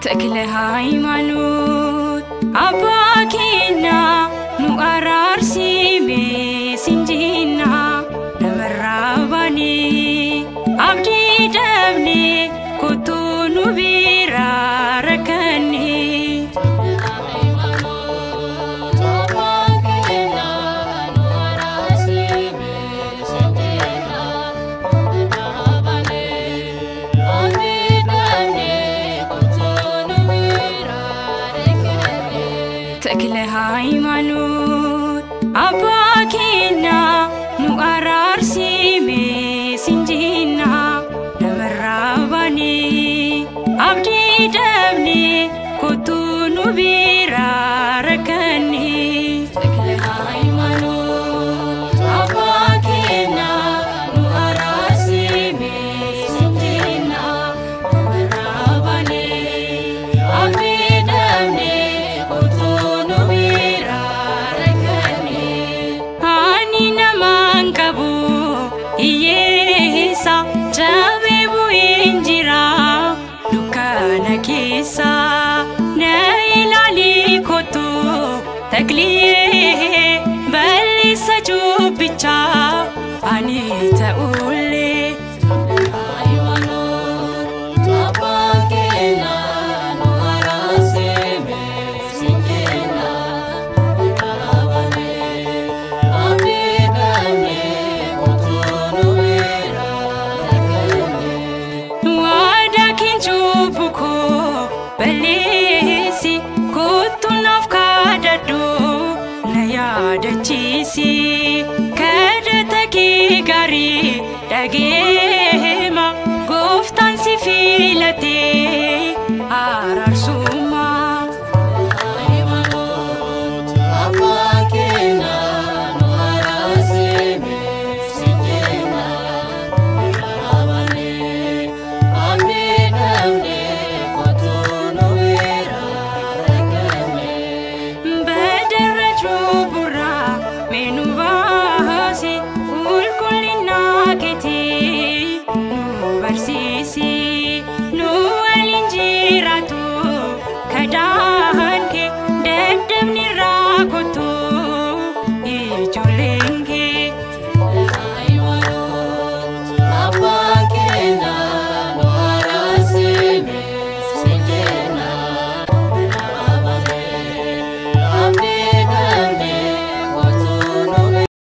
ተክለ ሃይማኖት አባ ኬና ኑ አራርሲ ቤሲንጂና ነመራባኔ አብዲ ደብኔ ኮቱ ኑ ቢራ ረከኔ። ተክለ ሃይማኖት አባ ኬና ኑ አራርሲ ቤሲንጂና ነመራባኔ አብዲ ደብኔ ኮቱ ኑ ቢራ ረከኔ። ተክለ ሃይማኖት አባ ኬና ኑ አራርሲ ቤሲንጂና ነመራባኔ አብዲ ደብኔ ኮቱ ኑ ቢራ ረከኔ። አኒ namaan qabu hiyyeessa cabee bu'een jira dukkana keessa, na ilaali kottu takliyyee balleessa cubbichaa ani ta'ullee. Waadaa keen cubbuu koo balleessi, kottu naaf kadhadhu na yaadachiisi, kadhata kee gaarii dhageema, gooftaan si filatee araarsuma. በደረጁ ቡራ ሜኑ ባሲ ቁልቁልና ኬቲ ኑ በርሲሲ ኑ ወሊን ጂራቱ ከዳ